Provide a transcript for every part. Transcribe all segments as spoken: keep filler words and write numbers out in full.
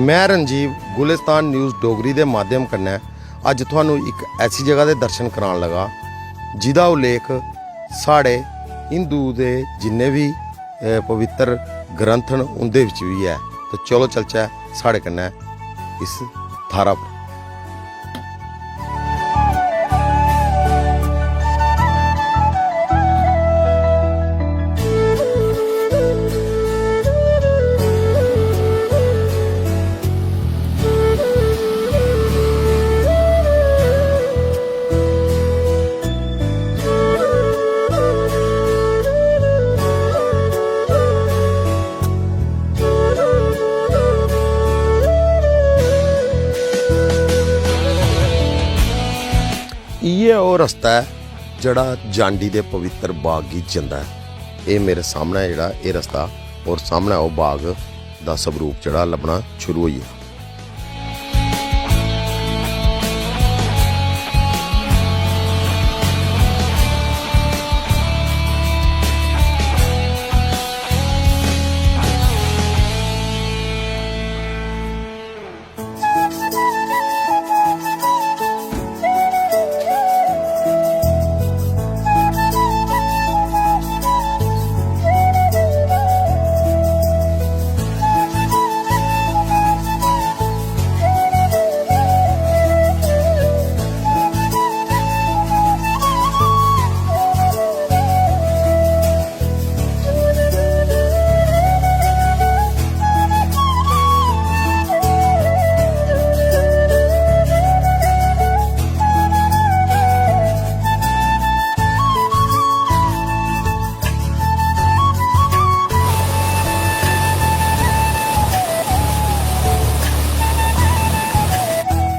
मैं रंजीव गुलिस्तान न्यूज़ डोगरी दे माध्यम कन्नै अज्ज थुहानू इक ऐसी जगह दे दर्शन करान लगा, जिदा उल्लेख साढ़े हिंदू दे जिन्ने बी, अ, पवित्र ग्रंथ न, उंदे विच बी ऐ। तो चलो चलचै साढ़े कन्नै इस थाह्रा पर। इ'यै ओह् रस्ता ऐ जेह्ड़ा जांडी दे पवित्र बाग गी जंदा ऐ। एह् मेरे सामनै जेह्ड़ा एह् रस्ता और सामनै ओह् बाग दा स्वरूप जेह्ड़ा लब्भना शुरू होई गेआ।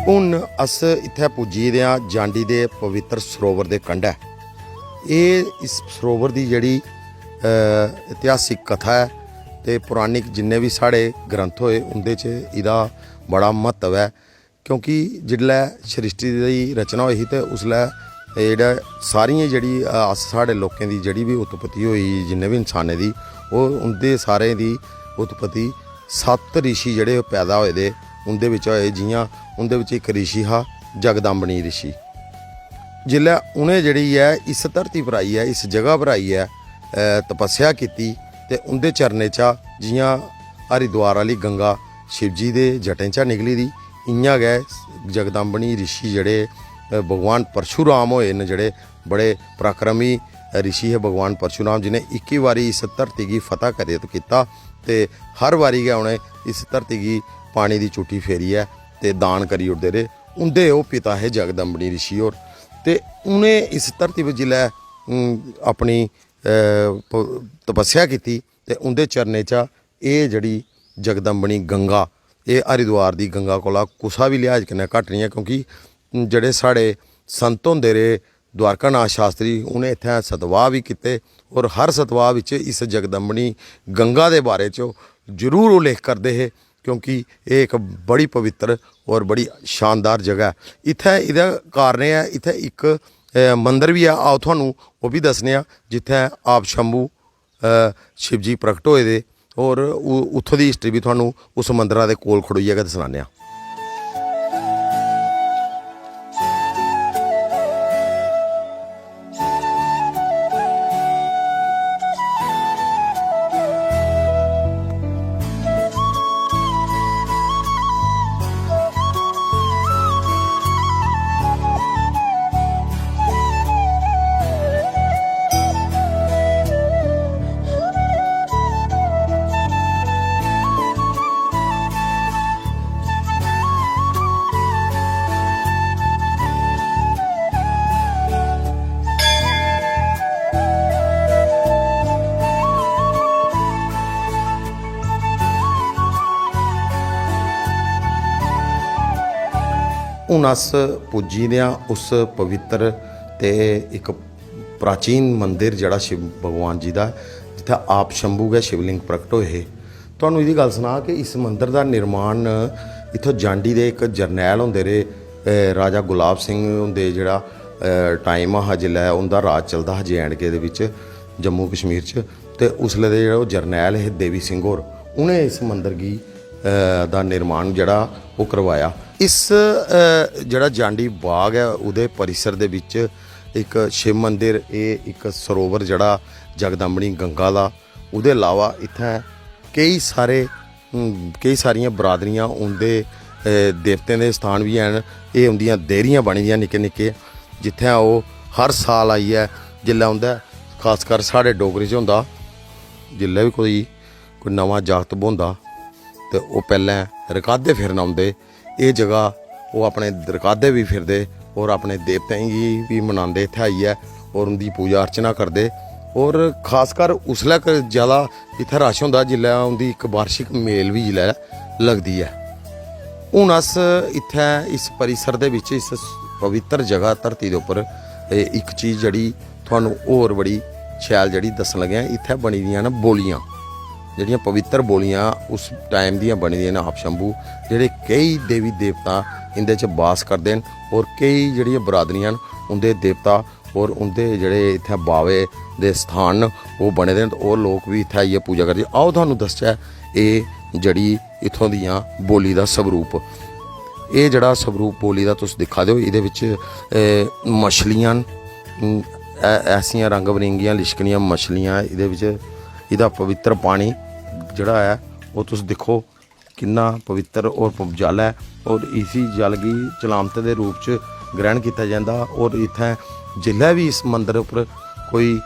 हुन अस इत्थै पुज्जी गेदे आं जांडी दे पवित्र सरोवर दे कंढै। एह् इस सरोवर दी जेह्ड़ी, अ, इतिहासिक कथा ऐ ते पुराणिक जिन्ने बी साढ़े ग्रंथ होए, उं'दे च एह्दा बड़ा म्हत्तव ऐ, क्योंकि जिसलै सृष्टि दी रचना होई ही ते उसलै एह् जेह्ड़ा सारियें जेह्ड़ी, अ, अस साढ़े लोकें दी जेह्ड़ी बी उत्पत्ति होई, जिन्ने बी इंसानें दी, ओह् उं'दे सारें दी उत्पत्ति सत्त रिशी जेह्ड़े पैदा होए दे, उं'दे बिच्चा होए। जि'यां उं'दे बिच्च इक रिशी हा जगदम्बनी रिशी। जिसलै उ'नें जेह्ड़ी ऐ इस धरती पर आइयै, इस जगह पर आइयै, अ, तपस्या कीती ते उं'दे चरणें चा जि'यां हरिद्वार आह्ली गंगा शिवजी दे जटें चा निकली दी, इ'यां गै जगदम्बनी रिशी जेह्ड़े, अ, भगवान परशुराम होए न, जेह्ड़े बड़े पराक्रमी रिशी हे भगवान परशुराम, जि'नें इक्की बारी इस धरती गी फतह करी कीता ते हर बारी गै उ'नें इस धरती गी पानी दी चुट्टी फेरियै ते दान करी ओड़दे रेह्। उं'दे ओह् पिता हे जगदम्बनी रिशी होर। ते उ'नें इस धरती पर जिसलै, उम, अपनी, अ, प-, तपस्या कीती ते उं'दे चरणें चा एह् जेह्ड़ी जगदम्बनी गंगा, एह् हरिद्वार दी गंगा कोला कुसा बी लिहाज कन्नै घट्ट निं ऐ, क्योंकि जेह्ड़े साढ़े संत होंदे रेह्, द्वारकानाथ शास्त्री, उ'नें इत्थै सतवाह् बी कीते और हर सतवाह् बिच इस जगदम्बनी गंगा दे बारे च जरूर उल्लेख करदे हे, क्योंकि एह् इक बड़ी पवित्र और बड़ी शानदार जगह ऐ। इत्थै एह्दा कारण एह् ऐ, इत्थै इक, अ, मंदर बी ऐ, आओ थुहानू ओह् बी दस्सने आं, जित्थै आप शंभू अ, शिवजी प्रकट होए दे, और उ-, उत्थूं दी history बी थुहानू उस मंदरा दे कोल खड़ोइयै गै सनाने आं। हून अस पुज्जी दे आं उस पवित्र ते इक प्राचीन मंदिर जेह्ड़ा शिव भगवान जी दा, जित्थै आप शंभू गै शिवलिंग प्रकट होए हे। तुहानू एह्दी गल्ल सनां कि इस मंदर दा निर्माण इत्थै जांडी दे इक जरनैल होंदे रेह्, ए, राजा गुलाब सिंह हुंदे जेह्ड़ा, ए, time हा जिसलै उं'दा राज चलदा हा जे एंड के दे बिच, जम्मू कश्मीर च, ते उसलै दे जेह्ड़े ओह् जरनैल हे देवी सिंह होर, उ'नें इस मंदर गी दा निर्माण जेह्ड़ा ओह् करवाया। इस जेह्ड़ा जांडी बाग ऐ, ओह्दे परिसर दे बिच इक शिव मंदिर, एह् इक सरोवर जेह्ड़ा जगदम्बनी गंगा दा, ओह्दे अलावा इत्थें केई सारे केई सारियां बरादरियां, उं'दे देवतें दे स्थान बी हैन। एह् उं'दियां देह्रियां बनी दियां निक्के निक्के, जित्थें ओह् हर साल आइयै, जेल्लै उं'दै, खासकर साढ़े डोगरी च होंदा, जेल्लै बी कोई कोई नमां जागत ब्होंदा ते ओह् पैह्लें रकादे फिरन औंदे। एह् जगह ओह् अपने रकादे बी फिरदे और अपने देवतें गी बी मनांदे इत्थै आइयै और उं'दी पूजा अर्चना करदे। और खासकर उसलै क-, ज्यादा इत्थै रश होंदा जिसलै उं'दी इक बार्शिक मेल बी जिसलै लगदी ऐ। हून अस इत्थै इस परिसर दे बिच इस पवित्र जगह धरती दे उप्पर एह् इक चीज जेह्ड़ी थुहानूं होर बड़ी शैल जेह्ड़ी दस्सन लगे आं, इत्थै बनी दियां न बौलियां, जेह्ड़ियां पवित्र बौलियां उस टाइम दियां बनी दियां न, आप शंभू, जेह्ड़े केई देवी देवता इं'दे च बास करदे न और केई जेह्ड़ियां बरादरियां न उं'दे देवता और उं'दे जेह्ड़े इत्थै बावे दे स्थान न ओह् बने दे न, ते ओह् लोक बी इत्थै आइयै पूजा करदे। आओ थुहानूं दसचै एह् जेह्ड़ी इत्थूं दियां बौली दा स्वरूप। एह् जेह्ड़ा स्वरूप बौली दा तुस दिक्खा दे ओ, एह्दे बिच, ए, मछलियां न, उम, ऐ-, ऐसियां रंग बरंगियां लिशकनियां मछलियां एह्दे बिच। एह्दा पवित्र पानी जेह्ड़ा ऐ, ओह् तुस दिक्खो किन्ना पवित्र और प-, जल ऐ, और इसी जल गी चलामत दे रूप च ग्रहण कीता जंदा। और इत्थें जिसलै बी इस मंदर उप्पर कोई, अ,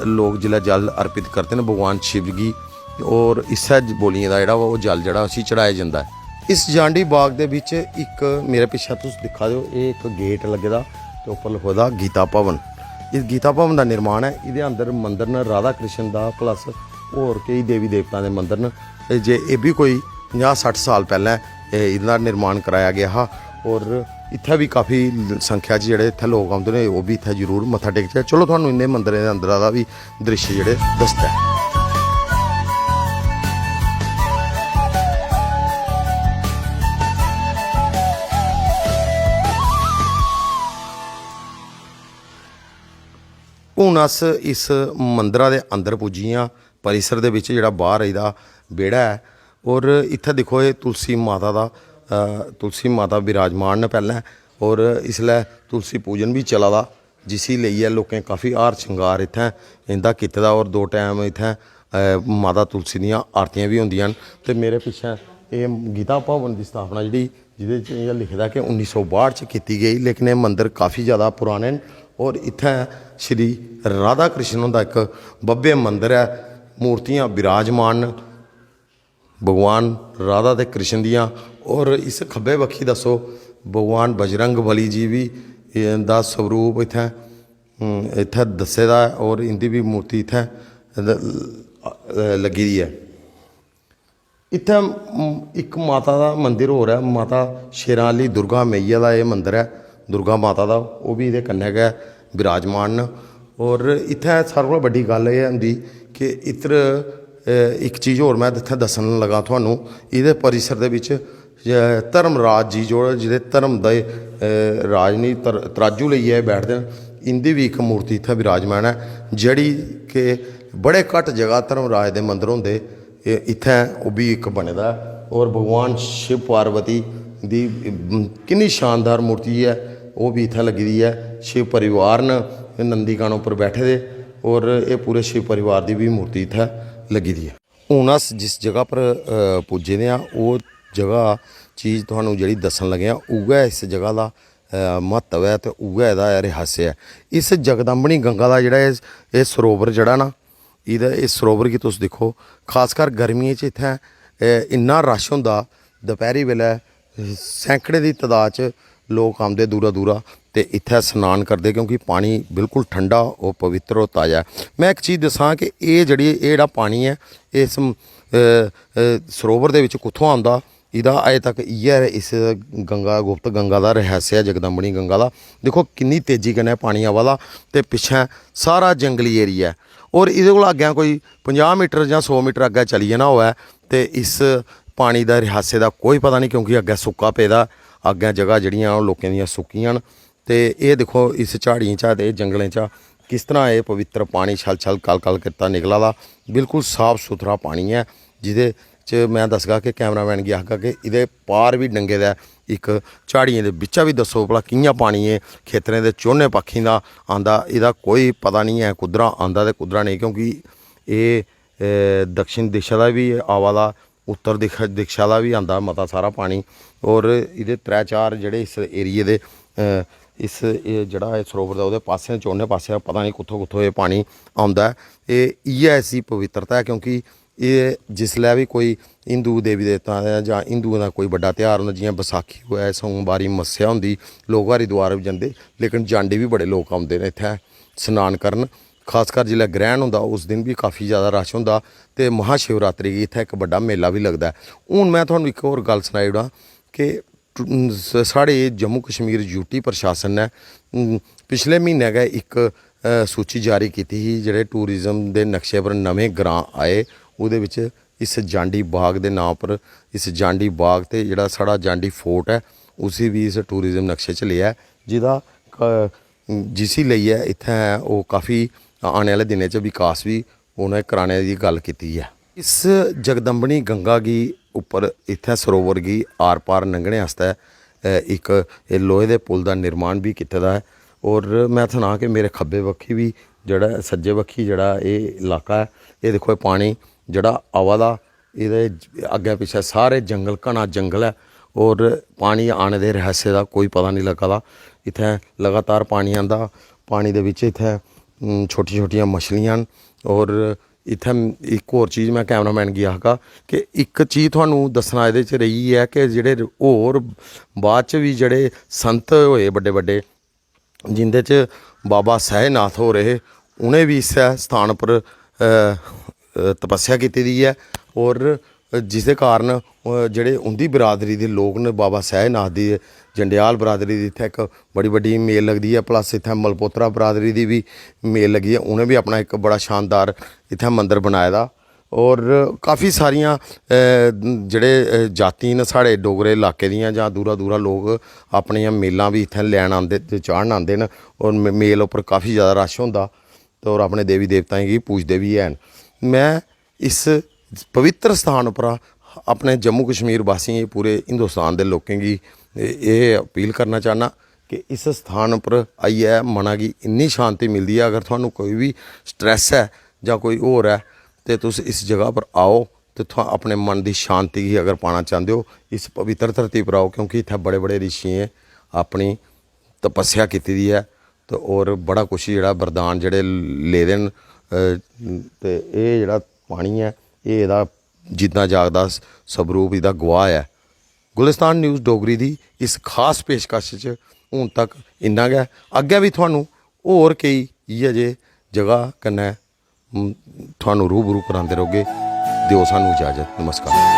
लोक जिसलै जल अर्पित करदे न भगवान शिव गी, और इस्सै ज-, बौलियें दा जेह्ड़ा वा ओह् जल जेह्ड़ा उसी चढ़ाया जंदा ऐ। इस जांडी बाग दे बिच इक मेरे पिच्छें तुस दिक्खा दे ओ, एह् इक गेट लग्गे दा ते उप्पर लखोए दा गीता भवन। इस गीता भवन दा निर्माण ऐ, एह्दे अंदर मंदर न राधा कृष्ण दा, प्लस होर केई देवी देवतां दे मंदर न। ते जे एह् बी कोई पंजाह् सट्ठ साल पैह्लें एह्, इं'दा निर्माण कराया गेआ हा। और इत्थै बी काफी संख्या च जेह्ड़े इत्थै लोक औंदे न, ओह् बी इत्थै जरूर मत्था टेकदे। चलो, थुहानूं इ'नें मंदरें दे अंदरा दा बी द्रिश्श जेह्ड़े दसदा ऐ। हून अस इस मंदरा दे अंदर पुज्जी आं। परिसर दे बिच जेह्ड़ा बाह्र एह्दा बेह्ड़ा ऐ, और इत्थै दिक्खो, एह् तुलसी माता दा, अ, तुलसी माता विराजमान न पैह्लें, और इसलै तुलसी पूजन बी चला दा, जिसी लेइयै लोकें काफी हार श्रृंगार इत्थै इं'दा कीते दा, और दो टैम इत्थै, अ, माता तुलसी दियां आरतियां बी होंदियां न। ते मेरे पिच्छें एह् गीता भवन दी स्थापना जेह्ड़ी, जेह्दे च एह् लिखे दा कि उन्नी सौ बाह्ठ च कीती गेई, लेकिन एह् मंदर काफी ज्यादा पुराने न। और इत्थै श्री राधा कृष्ण हुंदा इक भव्य मंदर ऐ, मूर्तियां विराजमान न भगवान राधा ते कृष्ण दियां। और इस खब्बे बक्खी दस्सो, भगवान बजरंग बली जी बी, इं'दा स्वरूप इत्थै, हूं, इत्थै दस्से दा ऐ और इं'दी बी मूर्ति इत्थै ल-, लग्गी दी ऐ। इत्थै, उम, इक माता दा मंदर होर ऐ, माता शेरां आह्ली दुर्गा मैया दा एह् मंदर ऐ, दुर्गा माता दा, ओह् बी एह्दे कन्नै गै विराजमान न। और इत्थै सारें कोला बड्डी गल्ल एह् होंदी कि इद्धर, अ, इक चीज होर में इत्थै दस्सन लगा थुहानू, एह्दे परिसर दे बिच, अ, धर्मराज जी जो जेह्ड़े धर्म दे, अ, राज निं, तर-, तराजू लेइयै बैठदे न, इं'दी बी इक मूर्ति इत्थै विराजमान ऐ, जेह्ड़ी कि बड़े घट्ट जगह धर्मराज दे मंदर होंदे, एह् इत्थें ओह् बी इक बने दा ऐ। और भगवान शिव पार्वती दी, उम, किन्नी शानदार मूर्ति ऐ, ओह् बी इत्थें लग्गी दी ऐ। शिव परिवार न नंदी कानूं उप्पर बैठे दे, और एह् पूरे शिव परिवार दी बी मूर्ति इत्थें लग्गी दी ऐ। हून अस जिस जगह पर, अ, पुज्जे दे आं, ओह् जगह, चीज तुहानू जेह्ड़ी दस्सन लगे आं, उ'ऐ इस जगह दा, अ, म्हत्तव ऐ ते उ'ऐ एह्दा ऐ रहस्य ऐ। इस जगदम्बनी गंगा दा जेह्ड़ा एह्, एह् सरोवर जेह्ड़ा ना, एह्दा, इस सरोवर गी तुस दिक्खो, खासकर गर्मियें च इत्थें, ए, इन्ना रश होंदा, दपैह्री बेल्लै सैकड़ें दी तदाद च लोक औंदे दूरा दूरा ते इत्थें स्नान करदे, क्योंकि पानी बिल्कुल ठंडा, ओह् पवित्र, ओह् ताज़ा ऐ। में इक चीज़ दस्सां कि एह् जेह्ड़ी, एह् जेह्ड़ा पानी ऐ, इस, ए, ए, सरोवर दे बिच कुत्थुआं औंदा, एह्दा अजें तक इ'यै इस गंगा, गुप्त गंगा दा रहस्य ऐ, जगदम्बनी गंगा दा। दिक्खो, किन्नी तेजी कन्नै पानी आवा दा ते पिच्छें सारा जंगली एरिया ऐ। और एह्दे कोला अग्गें कोई पंजाह् मीटर जां सौ मीटर अग्गें चली जाना होऐ ते इस पानी दा रहस्य दा कोई पता निं, क्योंकि अग्गें सुक्का पेदा, अग्गें जगह जेह्ड़ियां ओह् लोकें दियां सुक्कियां न। ते एह् दिक्खो, इस झाड़ियें चा ते जंगलें चा किस तरह एह् पवित्र पानी छल छल कल कल कीता निकला दा। बिल्कुल साफ सुथरा पानी ऐ, जेह्दे च में दस्सगा कि कैमरामैन गी आखगा कि एह्दे पार बी डंगे दा इक झाड़ियें दे बिच्चा बी दस्सो भला कि'यां पानी एह् खेतरें दे चौनें पक्खें दा आंदा। एह्दा कोई पता निं ऐ कुद्धरा आंदा ते कुद्धरा नेईं, क्योंकि एह्, एह् दक्षिण दिशा दा बी आवा दा, उत्तर दिक्ख-, दिशा दा बी आंदा मता सारा पानी। होर एह्दे त्रै चार जेह्ड़े इस एरिये दे, अ, इस, एह् जेह्ड़ा एह् सरोवर दा ओह्दे पासें चौनें पासें पता निं कुत्थों कुत्थों एह् पानी औंदा ऐ। एह्, इ'यै इसी पवित्रता ऐ, क्योंकि एह् जिसलै बी कोई हिंदू देवी देवता दा जां हिंदुएं दा कोई बड्डा त्यहार होंदा, जि'यां बसाखी होऐ, सोमबारी मस्सेआ होंदी, लोक हरिद्वार बी जंदे, लेकिन जांडी बी बड़े लोक औंदे न इत्थै स्नान करन। खासकर जिसलै ग्रैह्ण होंदा, उस दिन बी काफी जैदा रश होंदा ते महाशिवरात्रि गी इत्थै इक बड्डा मेला बी लगदा ऐ। हून में थुहानूं इक होर गल्ल सनाई ओड़ां कि टु-, स-, साढ़े जम्मू कश्मीर यूटी प्रशासन ने, उम, पिछले म्हीनै गै इक, अ, सूची जारी कीती ही, जेह्ड़े टूरिज्म दे नक्शे पर नमें ग्रांऽ आए, ओह्दे बिच इस जांडी बाग दे नांऽ पर, इस जांडी बाग ते जेह्ड़ा साढ़ा जांडी फोर्ट ऐ, उसी बी इस टूरिज्म नक्शे च लेआ ऐ, जेह्दा क-, जिसी लेइयै इत्थै ओह् काफी आने आह्ले दिनें च विकास बी उ'नें कराने दी गल्ल कीती ऐ। इस जगदम्बनी गंगा गी उप्पर इत्थै सरोवर गी आर पार लंघने आस्तै, अ, इक एह् लोहे दे पुल दा निर्माण बी कीते दा ऐ। होर में सनां कि मेरे खब्बे बक्खी बी जेह्ड़ा, सज्जे बक्खी जेह्ड़ा एह् इलाका ऐ, एह् दिक्खो, एह् पानी जेह्ड़ा आवा दा, एह्दे अग्गें पिच्छें सारे जंगल, घना जंगल ऐ। होर पानी आने दे रहस्य दा कोई पता निं लग्गा दा। इत्थै लगातार पानी आंदा, पानी दे बिच्च इत्थै, उम, छोटी-छोटियां मछलियां न। होर इत्थै इक होर चीज में कैमरामैन गी आखगा कि इक चीज थुहानूं दस्सना एह्दे च रेही ऐ कि जेह्ड़े होर बाद च बी जेह्ड़े संत होए बड्डे बड्डे, जिं'दे च बाबा सैहनाथ होर हे, उ'नें बी इस्सै स्थान पर, अ, अ, तपस्या कीती दी ऐ। होर जिसदे कारण, अ, जेह्ड़े उं'दी बरादरी दे लोक न, बाबा सैहनाथ दी, जंडेआल बरादरी दी इत्थै इक बड़ी बड्डी मेल लगदी ऐ, प्लस इत्थै मलपोत्रा बरादरी दी बी मेल लग्गी ऐ। उ'नें बी अपना इक बड़ा शानदार इत्थै मंदर बनाए दा। होर काफी सारियां, अ, जेह्ड़े, अ, जाति न साढ़े डोगरे इलाके दियां जां दूरा दूरा लोक अपनियां मेलां बी इत्थै लैन आंदे ते चाढ़न आंदे न। होर मे-, मेल उप्पर काफी जैदा रश होंदा ते होर अपने देवी देवताएं गी पूजदे बी हैन। में इस पवित्र स्थान उप्परा अपने जम्मू कश्मीर वासियें गी, पूरे हिंदुस्तान दे लोकें गी एह्, एह् अपील करना चाह्न्नां कि इस स्थान उप्पर आइयै मना गी इन्नी शांति मिलदी ऐ। अगर थुहानूं कोई बी स्ट्रेस ऐ जां कोई होर ऐ, ते तुस इस जगह पर आओ ते थुआं अपने मन दी शांति गी अगर पाना चांह्दे ओ, इस पवित्र धरती पर आओ, क्योंकि इत्थै बड़े बड़े रिशियें अपनी तपस्या कीती दी ऐ। ते होर बड़ा कुछ जेह्ड़ा वरदान जेह्ड़े लेदे न, अ, ते एह् जेह्ड़ा पानी ऐ, एह् एह्दा जींदा जागदा स-, स्वरूप, एह्दा गवाह ऐ। गुलिस्तान न्यूज़ डोगरी दी इस खास पेशकश च हून तक इन्ना गै। अग्गें बी थुहानूं होर केई इ'यै जे जगह कन्नै, उम, थुहानूं रूबरू करांदे रौह्गे। देओ सानूं इजाजत। नमस्कार।